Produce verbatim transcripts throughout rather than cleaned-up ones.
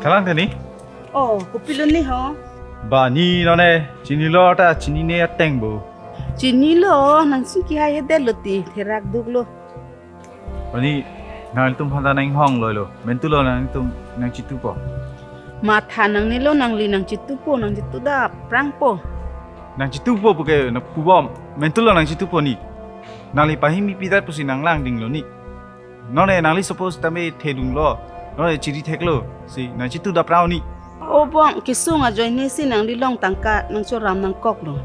Kalang tani? Oh, kopilo ni ho? Ba ni none chinilo ta chinine ateng bo. Chinilo, nang singki hai hedet lo ti, therak duk lo. Ani, nangtum phanta nang hong lo lo. Mentu lo nangtum nang chitu po. Matha nangnelo nangli nang chitu po, nang chitu dap prang po. Nang chitu po puke na pubom. Mentu lo nang chitu po ni. Nangli pahimi pidat pusi nang langding lo ni. None nangli suppose tame thedung lo. None chiri thek lo. Si nang chitu dap prang ni. O bong, kesung ajoine si nangli long tangka nang choram nangkok lo.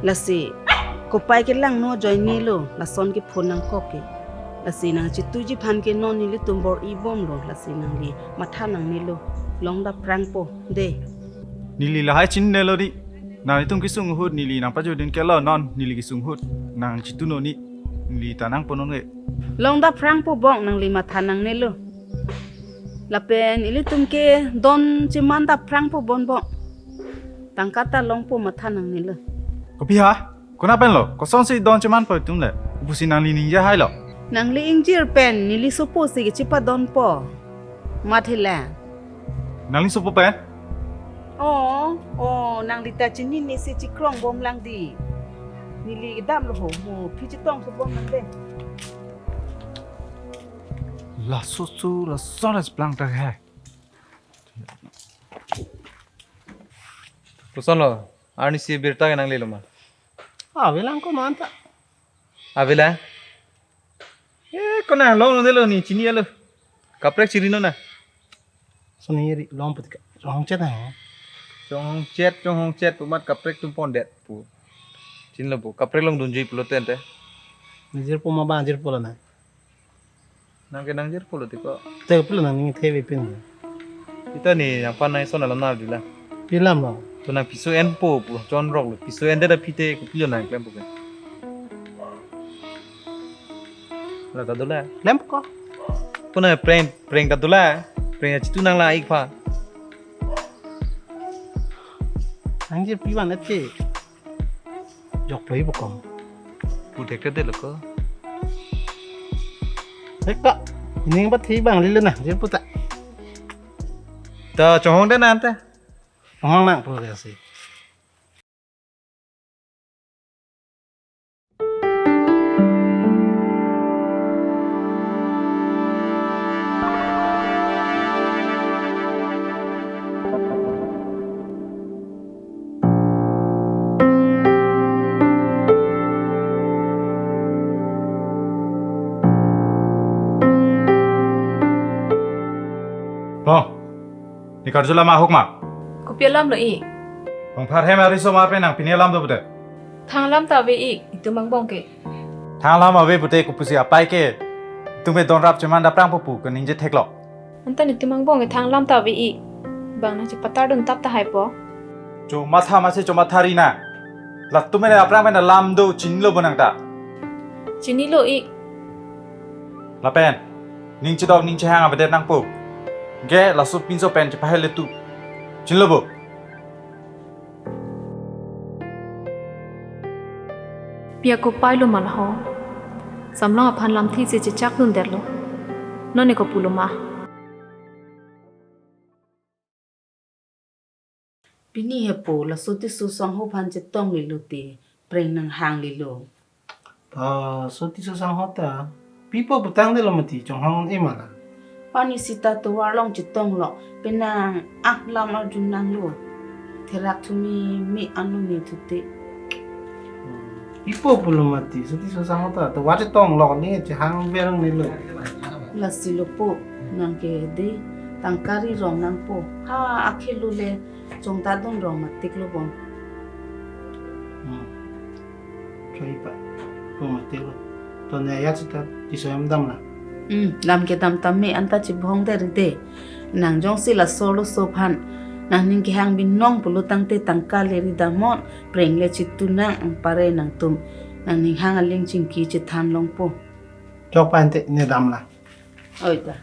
Lasi kopai kelang no ajoine lo, lason ke phone nangkok ke. Lasi nang chituji aphan ke non nelitum bor-i bom lo, lasi nangli matha nangnelo. Long dap prang po, de. Neli lahai chininelo di. Nanglitum kesung ahut neli nang pajodin ke lo non neli kesung ahut. Nang chitu no ni. Neli ta nang po non ke. Long dap prang po bong nangli matha nangnelo. Lapen ilitum ke don cheman dap prang po bon bong. Tangka ta long po matha nangnelo. Kopi ha? Kona pen lo? Kosonsi don cheman po itum le? Pusi nangli ningje hai lo. Nangli ingjir pen neli sopo si kechepadon po. Mathela. Nangli sopo pen? Oh, oh, nangli ta chinine si chikrong bom lang di. Neli kedam lo ho, mo phi chetong so bom lang de. Laso su, laso ras plang ta hai. Koson lo, arnisi birta ke nanglelo ma? Avelang ko manta. Avelang? Eh, kona long lo delo ni chini alo. Kaprek chiri no na. Soni ri long putika. Chonghong chet ha. Chonghong chet, chonghong chet, pumat kaprek tum pondet pu. Chinilo pu, kaprek long dunji pulo tente. Nijir pu ma ba anjir pulo na. Nang ke nangjir pulo tiko. Te pulo nang ning the ve pin. Ita ni nang pan nai son alam nar dula. Pilam lo. To nang piso en po pu, chonrok lo. Piso en de da pite, kopilo nang klem po ke. La ta dula. Klem ko. Ko na preng, preng ta dula. Preng ya chitu nang la ik pha. Nangjir pi van et ke. Jok ploi bukom. Pu thek thek de lo ko. Thek ko. Ining ba thi bang lilo na, jir puta. Ta chonghong de nante. Chonghong nang pu ke si. Bong, ne karjula ma ahok ma? Kopi alam lo ik? Bong phar hem ariso mar pen nang pine alam do pute. Thang alam ta ave ik, itum angbong ke. Thang alam ave pute kopusi apai ke. Itum ke don rap cheman dap prang po pu ke ningje thek lo. Anta netum angbong ke thang alam ta ave ik. Bang nang chepatar dun tap tahai po. Chomatha masi chomatha ri na. Latum le aphrang pen alam do chinilo bo nang ta. Chinilo ik. Lapen ning chedok ning chehang avedet nangpo. Ke laso pinso pen chepahel le tu. Chinilo bo. Pi akopai lo ma la ho. Samlong aphan lamthe si chechak dun det lo. Non ne kopulo ma. Pini hepo laso Tisso sangho aphan chetong lilo te preng nang hang lilo. Ta so Tisso sangho ta pipo putang de lo mati chonghong e ma la. Pani sita tovar along chetong lo penang ah lam arjun nang lo. Therak thumi mi anu ni thute. Pipo pulo mati so Tisso sangho ta tovar chetong lo ni chehang berang ni lo. Lasi lo po nang ke de tangka ri rong nang po ha akhelu le chongta dun rong matik lo bom. Hmm. Choi pa. Puma telo. To ne ya chita Tisso hem dam la. Hmm, lam kedam tame anta chibhong der de. Nang jongsi laso lo so aphan. Nang ning kehang binong pulo tangte tangka le ri damnon. Preng le chitu nang ang pare nangtum. Nang ning hang aling chingki chethan longpo. Chok pa ante ne dam la. Oi ta.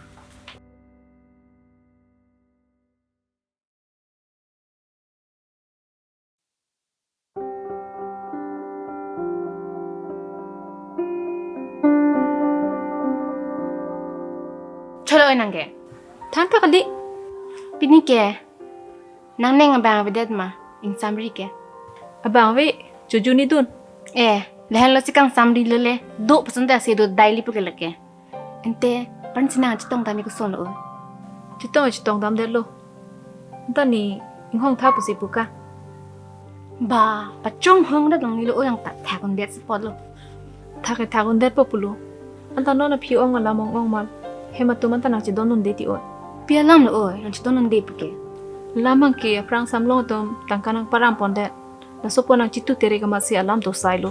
Chalo oi nang ke. Thang ta kali. Pini ke, nang neng abang avedet ma, ingsamri ke. Abang ave, choju ni dun. Eh, lahenlo si kangsamri lo le, do pasun ta si do daily pu ke lake. Ante, pan si nang chetong dam-i koson lo o. Chetong, chetong damdetlo. Anta ne inghong tha pusi pu ka. Ba, pachonghong det long nilo o, yang ta thak-un-det si apotlo. Thak ke thak-un-detpo pulo. Anta non aphi ong alam ong ong mal. Hem atum anta nang chedondunde ti o. Pi alam lo o, nang chedondunde pu ke. Lam abang ke aphrang samlong atum tangka nangparam pondet. Laso apot nang chitu tere kamatsi alam do sai lo.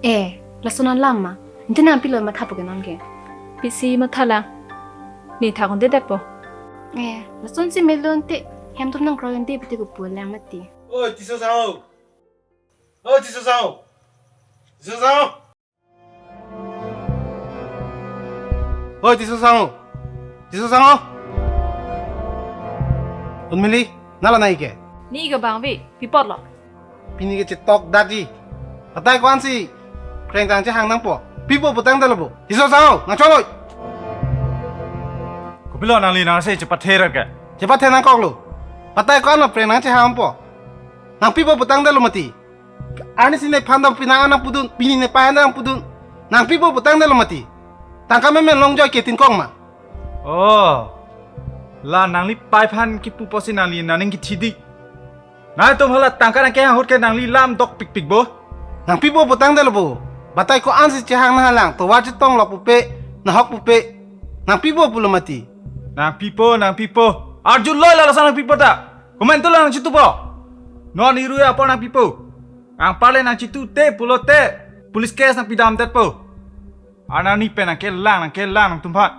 Eh, lason alam ma. Ante nang pilo matha pu ke non ke. Pisi matha la. Ne thak-un-dedetpo. Eh, lason si melo ante hem atum nangkroi-unde pute kopu lang mati. Oi, Tisso Sangho. Oi, Tisso Sangho. Tisso Sangho. Oi, Tisso Sangho. Tisso Sangho. Unmili, nala nai ke? Ne ke abang ave, pi apotlo. Pini ke chetok dakji. Batai ko-an si preng tang chehang nangpo. Pipo putangdetlo bo. Tisso Sangho, nang cholo. Kopilo nangli nang si chepathe ra ke? Chepathe nangkoklo. Batai ko-an lo preng nang chehangpo. Nang pipo putangdetlo mati. Arni si nephan dam pinang anang pudun, pini nephan dam pudun. Nang pipo putangdetlo mati. Tangka memen long joi ke tin kong ma. Oh. La nangli pai aphan kipu pusi nangli nangning kithi di. Nangtum hala tangka nangkehang ahut ke nangli lam dokpikpik bo. Nang pipo putangdetlo bo. Batai ko-an si chehang nanghalang, tovar chetong lok pupe, nahok pupe. Nang pipo pulo mati. Nang pipo, nang pipo. Arjuloi la lason nang pipo ta. Komantu la nang chitupo. Non irui apor nang pipo. Anparle nang chitute pulote police case nang pidamdetpo. Arnani pen nangkelang, nangkelang nangtum aphan.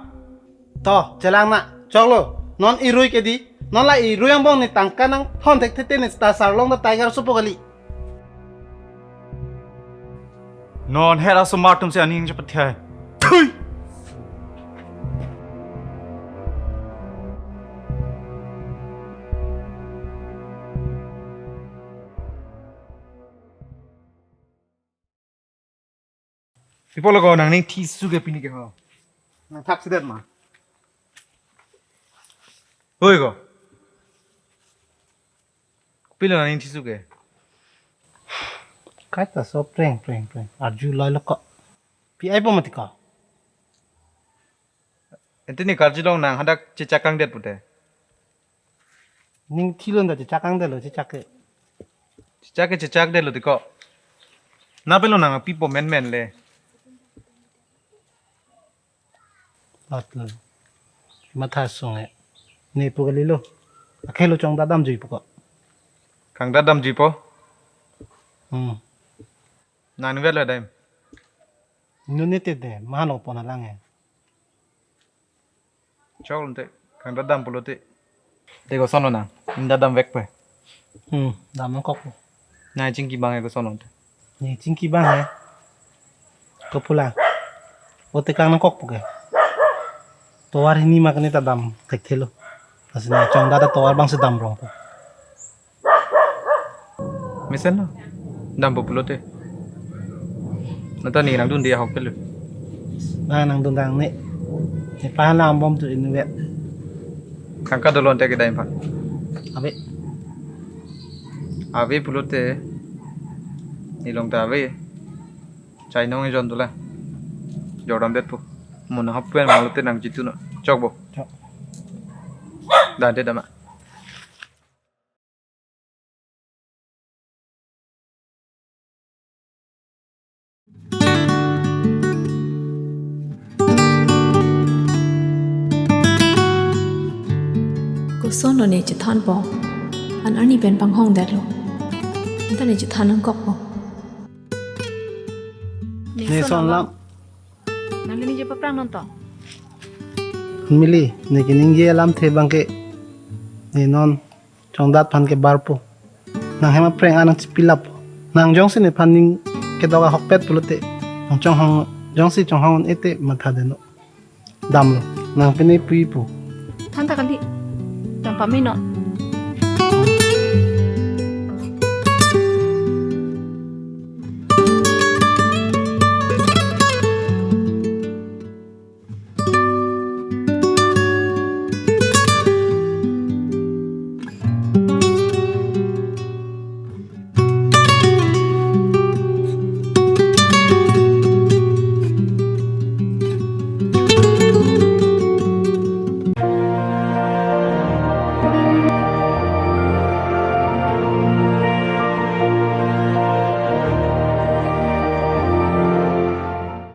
To, chelang na, choklo. Non irui ke di. Non la irui angbong ne tangka nangthon thekthete ne ta sarlong ta tiger supo kali. Non hera sumar atum si aning chepathe. Thui! Pipo lo ko nangning thisu ke pini ke ho. Nang thak sidet ma. Oi ko. Pilo nangning thisu ke. Kaita so preng, preng, preng. Arjuloi lo ko. Pi ai po mati ko. Ante ne karjulong nang hadak chechak kangdet pute. Ning thilon ta chechak kangdetlo, chechak ke. Chechak ke chechakdetlo ti ko. Na pilo nang pipo menmen le. Atlo. Matha sung e. Ne pu kalilo. Akhelo chongdat damjui pu ko. Kangdat damjui po? Hmm. Nang ni vet lo dam. Nune te de, mahalong pon alang e. Chok lo te, kangdat dam pulote. Te koson lo nang, ning dak damvek pe. Hmm, dam nangkok po. Nang chingki abang e koson lo te. Ne chingki abang e. Kopu la. O tekang nangkok po ke. Tovar hini ma kene ta dam thekthelo. Lasi ne chongdat ta tovar abang si dam rong po. Mesen lo. Dampo pulote. Nata ne nangdunde ahok pelo. Na nangdun dang ne. Ne pahan la ambom tu inve. Tangka dolo ante kedai pa. Ave. Ave pulote. Ne long ta ave. Chai nong ejon dolang. Jordam det po. Mo nang hap pen malote nang chitu no. Chok bo. Chok. Dam det dam a. Koson lo ne chethanpo. An arni pen panghong detlo. Anta ne chethan nangkokpo. Ne ne son son alam. Alam. Nangli ningje paprang non to. Mili, ne keningje alamthe abang ke. Ne non chongdat aphan ke barpo. Nang hem apreng an nang chipilap. Nang jongsi nephan ning kedok ahokpet pulote. Nang chonghong jongsi chonghong un-e te matha deno. Damlo. Nang pine puipo. Than ta kali. Dam pame non.